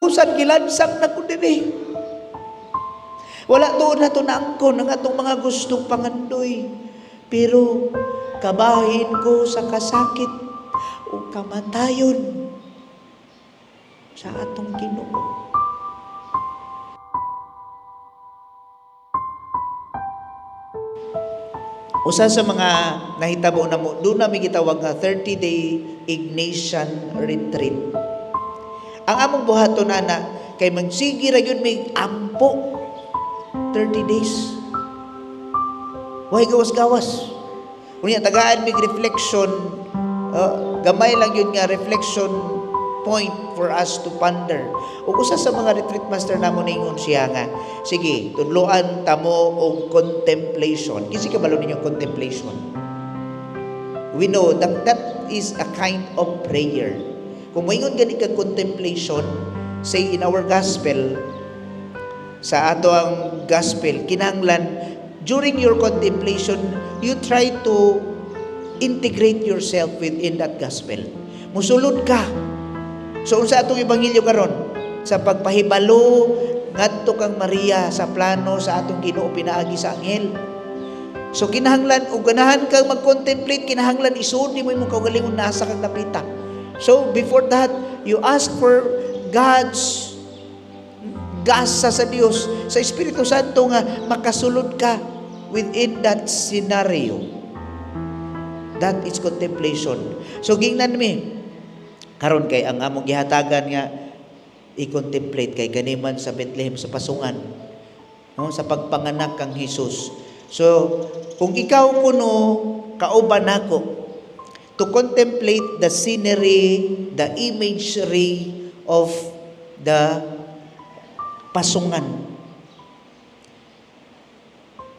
Usan gilansang na ko diri. Wala tuon nato naangkon ang atong mga gustong pangandoy. Pero kabahin ko sa kasakit o kamatayon sa atong Ginoo. Usa sa mga nahitabo namo, doon namin gitawag nga 30-day Ignatian Retreat. Ang among buhaton ana kay magsige ra gyud mig ampo 30 days. Way gawas-gawas. Unya tagaan mig reflection, gamay lang yun nga reflection point for us to ponder. Ug usa sa mga retreat master namo ningon siya nga, sige, tudloan tamo og contemplation. Kinsa kabalo ninyong contemplation? We know that that is a kind of prayer. Kung moingon gani kag contemplation, say in our gospel, sa ato ang gospel, kinahanglan during your contemplation, you try to integrate yourself within that gospel. Musulod ka. So unsa atong ebanghelyo karon? Sa pagpahibalo ngadto kang Maria sa plano sa atong Ginoo pinaagi sa anghel. So kinahanglan og ganahan kang mag-contemplate, kinahanglan isud nimo imong kaugalingon nasa kang dapita. So before that, you ask for God's gasa sa Dios, sa Espiritu Santo nga makasulod ka within that scenario. That is contemplation. So gingnan mi karon kay ang among gihatagan nga i-contemplate kay kaniman sa Bethlehem sa pasungan, no, sa pagpanganak kang Hesus. So kung ikaw kuno kauban nako to contemplate the scenery, the imagery of the pasungan.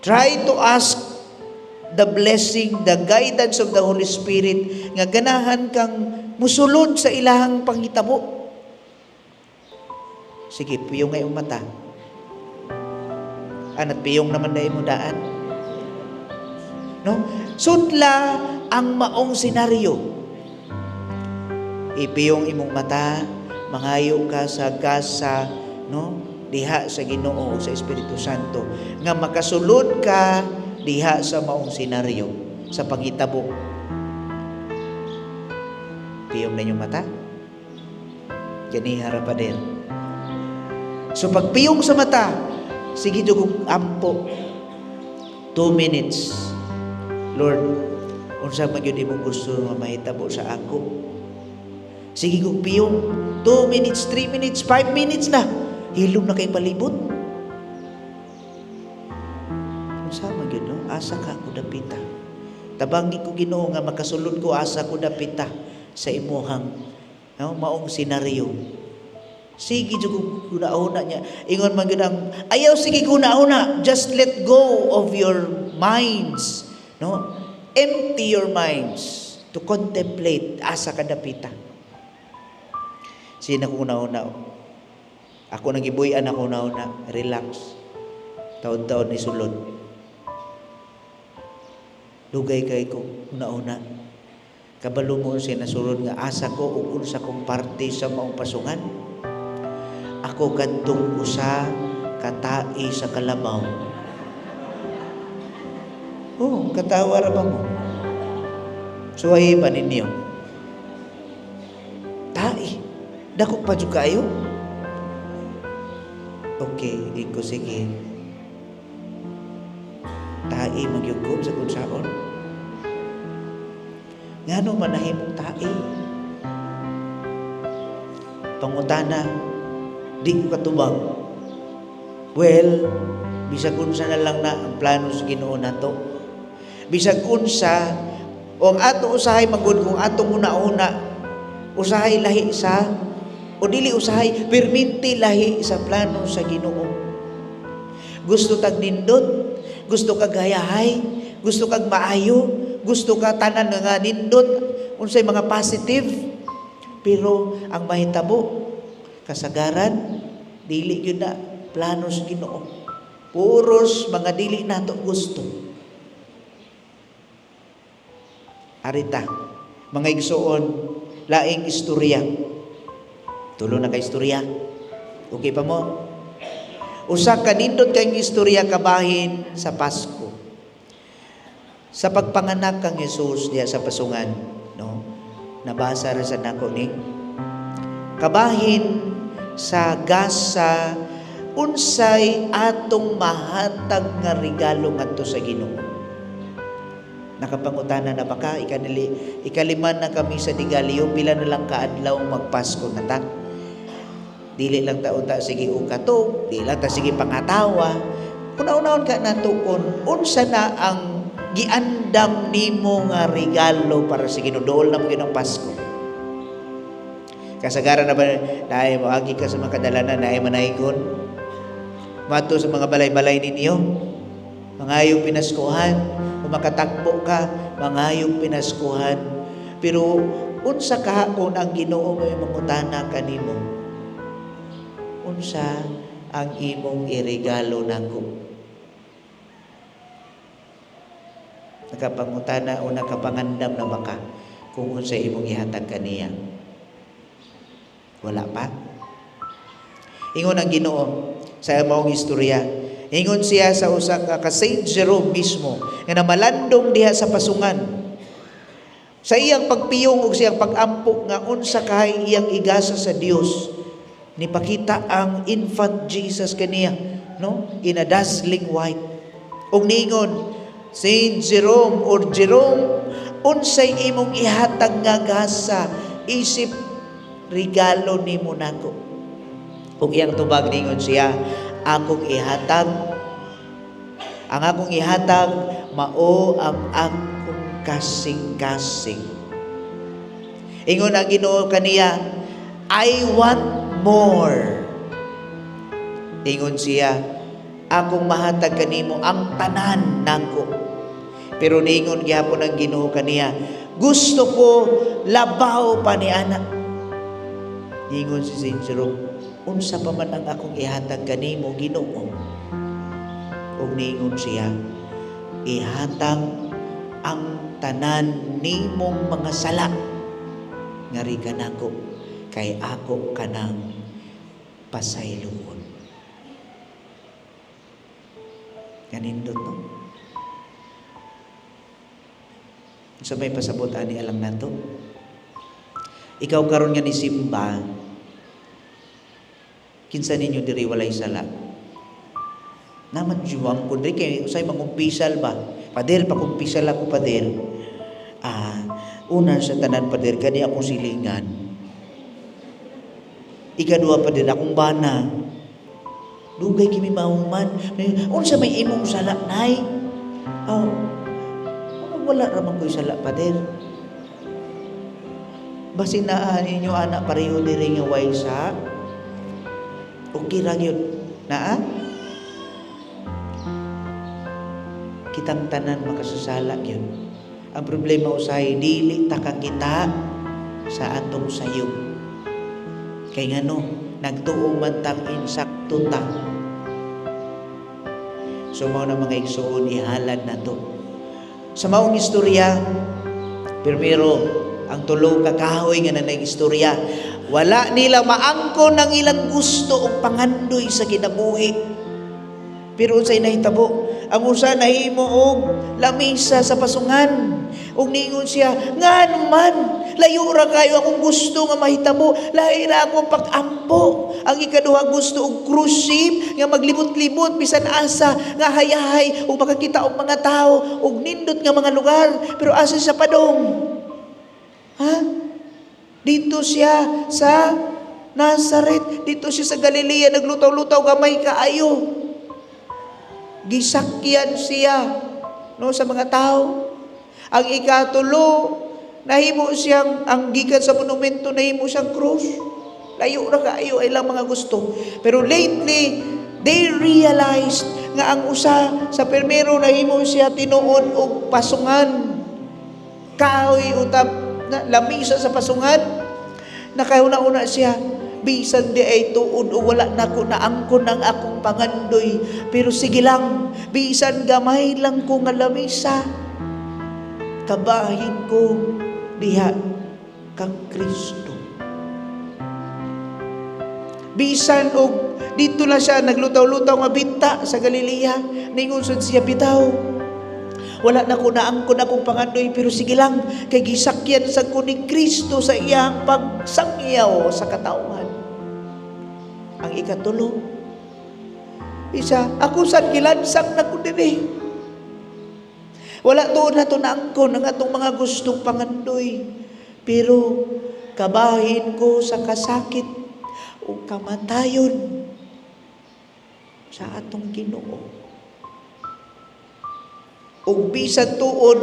Try to ask the blessing, the guidance of the Holy Spirit nga ganahan kang musulod sa ilahang panghitabo. Sige, piyong ngayong mata. Anat piyong naman dahil mo daan. No? Sudla ang maong senaryo. Ipiyong imong mata, mangayo ka sa gasa, no? Diha sa Ginoo, sa Espiritu Santo nga makasulod ka diha sa maong senaryo sa panghitabo. Piyong na inyong mata. Ganiha ra pader. So pagpiyong sa mata, sige jud ampo. 2 minutes. Lord, unsa man gyud imong gusto nga mahitabo sa ako? Sige kog piyong. 2 minutes, 3 minutes, 5 minutes na. Hilom na kay palibot. Unsa man gyud, no? Asa ka ako dapita? Tabangi ko, Ginoo, nga makasulod ko asa ko dapita sa imuhang, no, maong senaryo. Sige jud kog huna-huna niya. Ingon man gyud ang ayaw, sige huna-huna, just let go of your minds, no? Empty your minds to contemplate asa ka dapita. Sige na ko huna-huna. Ako nang gibuy-an ako huna-huna, relax. Taon-taon ni sulod. Dugay kay ko huna-huna. Kabalo mo siya nasulod nga asa ko ug unsa kong parte sa maong pasungan. Ako kadtong usa ka tae sa kalabaw. Oh, katawa ra ba mo? Suwahi pa ninyo. Tae. Dako pa jud kayo. Okay, ko sige. Tae magyugkob sa kunsaon. Ngano man nahimong tae? Pangutana, di ko katubag. Well, bisag unsa na lang na ang plano sa Ginoo nato. Bisag unsa o ang ato usahay magud kung atong una-una usahay lahi sa o dili usahay perminti lahi sa plano sa Ginoo. Gusto tag nindot, gusto kag hayahay, gusto kag maayo, gusto ka tanan nga nindot, unsay mga positive. Pero ang mahitabo kasagaran dili gyud na plano sa Ginoo. Puros mga dili nato gusto. Arita, mga igsuon, laing istorya. Tulo na ka istorya. Okay pa mo? Usa ka nindot kang istorya kabahin sa Pasko. Sa pagpanganak kang Jesus diha sa pasungan, no? Nabasa ra sa nako ni kabahin sa gasa, unsay atong mahatag nga regalo ngadto sa Ginoo. Nakapangutana na ba ka? Ikalima na kami sa Digalyo, pila na lang kaadlaw magpasko na ta. Dili lang ta unta sige og kato, di lang ta sige pangatawa. Una-unahon ka nato kung unsa na ang giandam nimo nga regalo para sa Ginoo. Dool na mo ang Pasko. Kasagaran na ba naay mo agi ka sa mga kadalanan, naay manaygon? Mato sa mga balay-balay ninyo, mangayong pinaskuhan, kung makatakbo ka, mangayong pinaskuhan. Pero unsa ka kung ang Ginoo may mangutana kanimo? Unsa ang imong iregalo nako? Nakapangutana o nakapangandam na ba ka kung unsa imong ihatag kaniya? Wala pa? Ingon ang Ginoo sa maong istorya. Ingon siya sa usa ka Saint Jerome mismo nga namalandong diha sa pasungan. Sa iyang pagpiyong ug siyang pag-ampo nga unsa kahay iyang igasa sa Dios, nipakita ang infant Jesus kaniya, no? In a dazzling white. Ug niingon, Saint Jerome or Jerome, unsay imong ihatag nga gasa isip regalo nimo nako? Ug iyang tubag ningon siya, akong ihatag, ang akong ihatag mao ang akong kasing-kasing. Ingon ang Ginoo kaniya, I want more. Ingon siya, akong mahatag kanimo ang tanan nako. Pero niingon gihapon ang Ginoo kaniya, gusto ko labaw pa ni ana. Ingon si Saint Jerome, unsa pa man ang akong ihatag kanimo, Ginoo? Ug niingon siya, ihatag ang tanan nimong mga sala ngari kanako, kay ako kanang pasayloon. Kanindot, no? Sa may pasabot ani alang nato. Ikaw karon nga ni simba, kinsa ninyo diri walay sala? Naman juwang kun diri kay usay mangumpisal ba? Pader, pakumpisal ako, pader. Una sa tanan, pader, kani akong silingan. Ikaduha, pader, akong bana. Dugay kimi mahuman. Unsa may imong sala, nay? Oh, wala ra man ko'y sala, pader. Basin naa ninyo anak pareho diri nga way sa. Okay ra gyud. Naa? Kitang tanan makasasala gyud. Ang problema usahay dili ta kakita sa atong sayop. Kay ngano, nagtuo man tang insakto ta. So mao na mga igsoon, ihalad na to. Sa maong istorya, primero, ang tulo ka kahoy nga nanay istorya, wala nila maangkon ang ilang gusto o pangandoy sa kinabuhi. Pero unsay nahitabo? Ang usa nahimo og lamisa sa pasungan. Ug niingon siya, ngano man, layo ra kayo akong gusto nga mahitabo, lahi ra akong pag-ampo. Ang ikaduha gusto og cruise ship nga maglibot-libot bisan asa nga hayahay ug makakita og mga tawo ug nindot nga mga lugar, pero asa siya padong? Ha? Dito siya sa Nazaret, dito siya sa Galilea, naglutaw-lutaw gamay kaayo. Gisakyan siya, no, sa mga tao. Ang ikatulo, nahimo siyang, ang gikan sa monumento, nahimo siyang krus. Layo ra kaayo ay lang mga gusto. Pero lately, they realized nga ang usa sa primero nahimo siya tinuod og pasungan. Kahoy utap na lamisa sa pasungan. Nakahuna-una siya, bisan di ay tuod o wala nako naangkon ang akong pangandoy, pero sige lang, bisan gamay lang ko nga lamisa, kabahin ko diha kang Kristo. Bisan og dito lang siya naglutaw-lutaw nga binta sa Galilea, ningon sad siya, bitaw, wala na ko naangkon akong pangandoy, pero sige lang, kay gisakyan sa ko ni Kristo sa iyang pagsangyaw sa katawhan. Ang ikatulo, isa, ako sad gilansang na ko diri. Wala tuon na to naangkon ang atong mga gustong pangandoy, pero kabahin ko sa kasakit o kamatayon sa atong Ginoo. Ug bisan tuod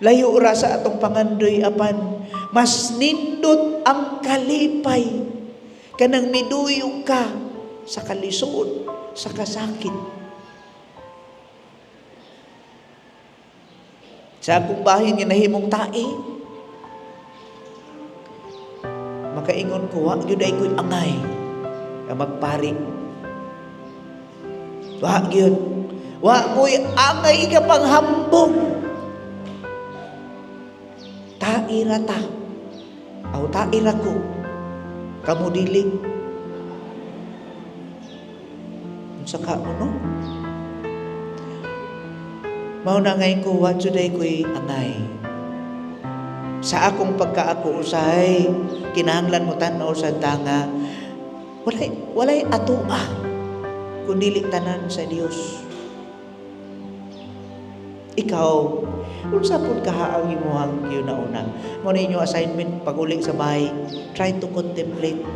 layo ra sa atong pangandoy, apan mas nindot ang kalipay kanang miduyog ka sa kalisod, sa kasakit. Sa akong bahin nga nahimong tae, makaingon ko, wa gyud ay ko'y angay nga magpari. Wa gyud. Wa ko'y angay ikapanghambog. Taira ta. Aw taira ko. Kamo dili. Unsa ka mo, no? Mao na ngayon ko, wa jud ay ko'y angay. Sa akong pagkaako usahay, kinahanglan mo tan-aw sa tanga, walay atoa kun dili tanan sa Dios. Ikaw, unsa pud kaha ang imong giuna-una? Mao na inyo assignment pag-uli sa bahay, try to contemplate.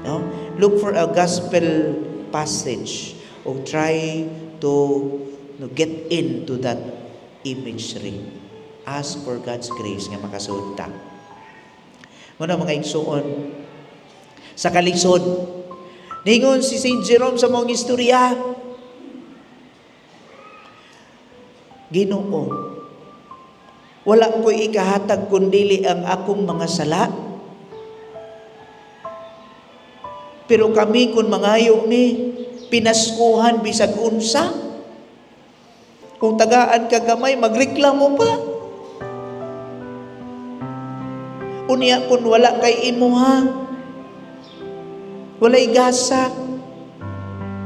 No? Look for a gospel passage or try to get into that imagery. Ask for God's grace nga makasuod ta. Muna mga igsuon, sa kalisod, ningon si Saint Jerome sa mong istorya, Ginoo, wala ko'y ikahatag kundili ang akong mga sala. Pero kami kung mangayo mi, pinaskuhan bisag unsa. Kung tagaan ka gamay, magreklamo pa. Unya kung wala kay imuha, walay gasa,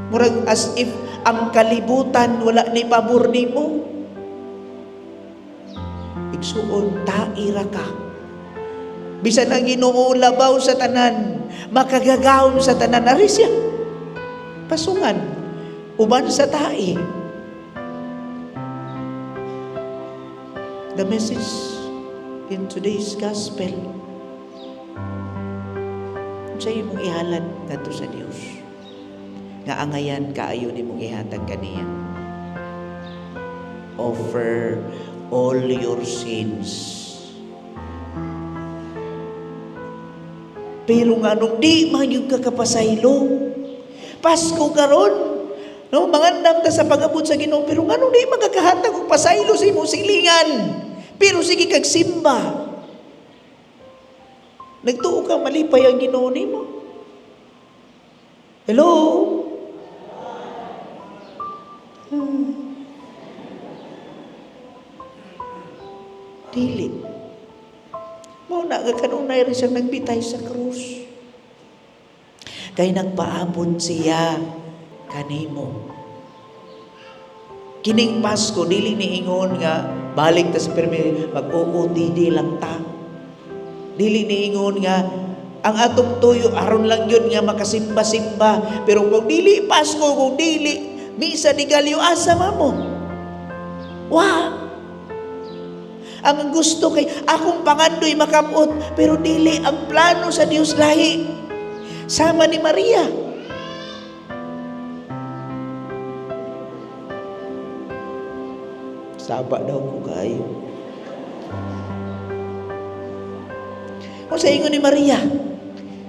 murag as if ang kalibutan wala ni pabor nimo. Igsuon, taira ka. Bisan ang Ginoo labaw sa tanan, makagagahom sa tanan, ari siya. Pasungan, uban sa tae. The message in today's gospel, sa imong ihalad ngadto sa Dios, nga angayan kaayo nimong ihatag kaniya. Offer all your sins. Pero nganong di man gyud ka kapasaylo? Pasko karon, no, mangandam ta sa pag-abot sa Ginoo, pero nganong di man ka kahatag og pasaylo sa imong silingan? Pero sige kag simba. Nagtuo ka malipay ang Ginoo nimo. Hello? Dili. Mao na nga kanunay rin siyang nagbitay sa krus. Kay nagpaabot siya kanimo. Kining Pasko dili niingon nga balik ta sa permi mag-OOTD lang ta. Dili niingon nga ang atong tuyo aron lang yun nga makasimba-simba. Pero kung dili Pasko, kung dili misa di Gallo, asa man mo? Wa. Ang gusto kay akong pangandoy makabot, pero dili ang plano sa Dios lahi. Sama ni Maria. Saba daw ko kayo. Kung sa ingon ni Maria,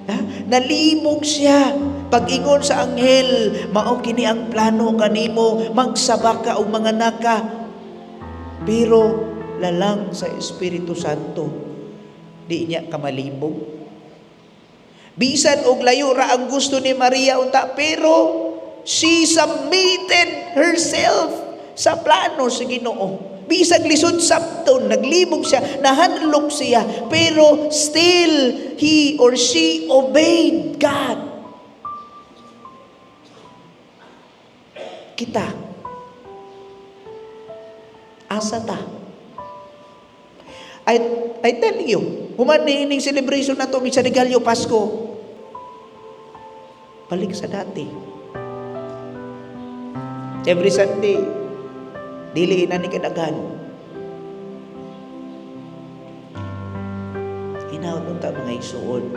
ha? Nalimog siya. Pag-ingon sa anghel, mao kini ang plano kanimo, magsaba ka og manganak ka. Pero lalang sa Espiritu Santo, di niya kamalibog. Bisan og layo ra ang gusto ni Maria unta, pero she submitted herself sa plano sa Ginoo. Bisag lisod sabton, naglibog siya, nahadlok siya, pero still he or she obeyed God. Kita, asa ta? I tell you, human niining celebration na to, Misa de Gallo, Pasko, balik sa dati. Every Sunday, dili na ni kadagan. Hinaot unta mga igsuon,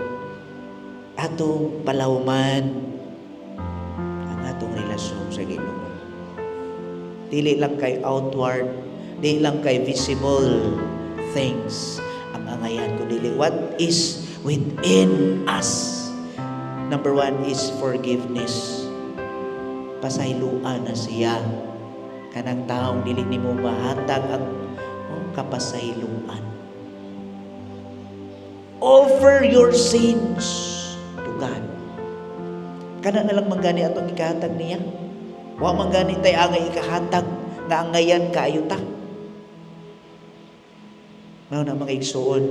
atong palawman ang atong relasyon sa Ginoo. Dili lang kay outward, dili lang kay visible things ang angayan, kundi what is within us. Number one is forgiveness. Pasayloan na siya. Kanang taong dili nimo mahatag ang kapasayloan. Offer your sins to God. Kana na lang manggani atong ikahatag niya. Wa manggani tay angay ikahatag nga angayan kaayo ta. Mao na mga igsuon,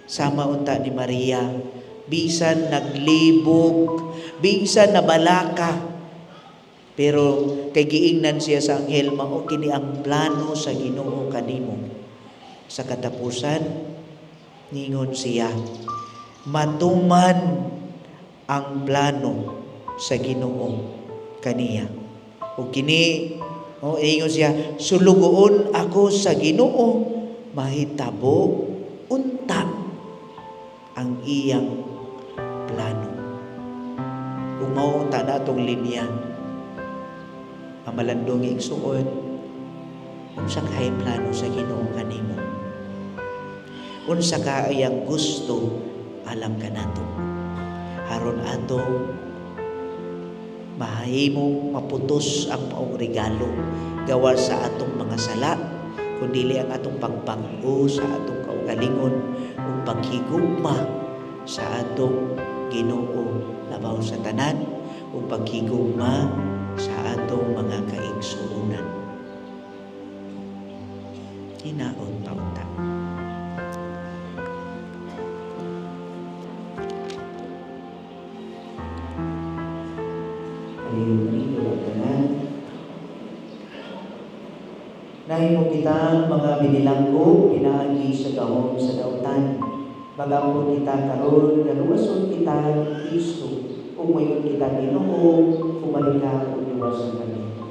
sama unta ni Maria, bisan naglibog, bisan nabalaka, pero kay giingnan siya sa anghel, mao kini ang plano sa Ginoo kanimo. Sa katapusan, ningon siya, matuman ang plano sa Ginoo kaniya. O kini, ingon siya, sulugoon ako sa Ginoo, mahitabo unta ang iyang plano. Kung mao unta na atong linya, pamalandong igsuon, unsa kay plano sa Ginoo kanimo? Unsa ka iyang gusto alang kanato? Aron atong mahimong maputos ang maong regalo gawa sa atong mga sala, kundili ang atong pagbag-o sa atong kaugalingon ug paghigugma sa atong Ginoo labaw sa tanan ug paghigugma sa atong mga kaigsuonan. Hinaot pa unta. Nahimo kitang mga binilanggo pinaagi sa gahom sa dautan. Magampo kita karon, galuwason kita ni Kristo. Ug moingon kita Ginoo, humalika ug luwasan kami.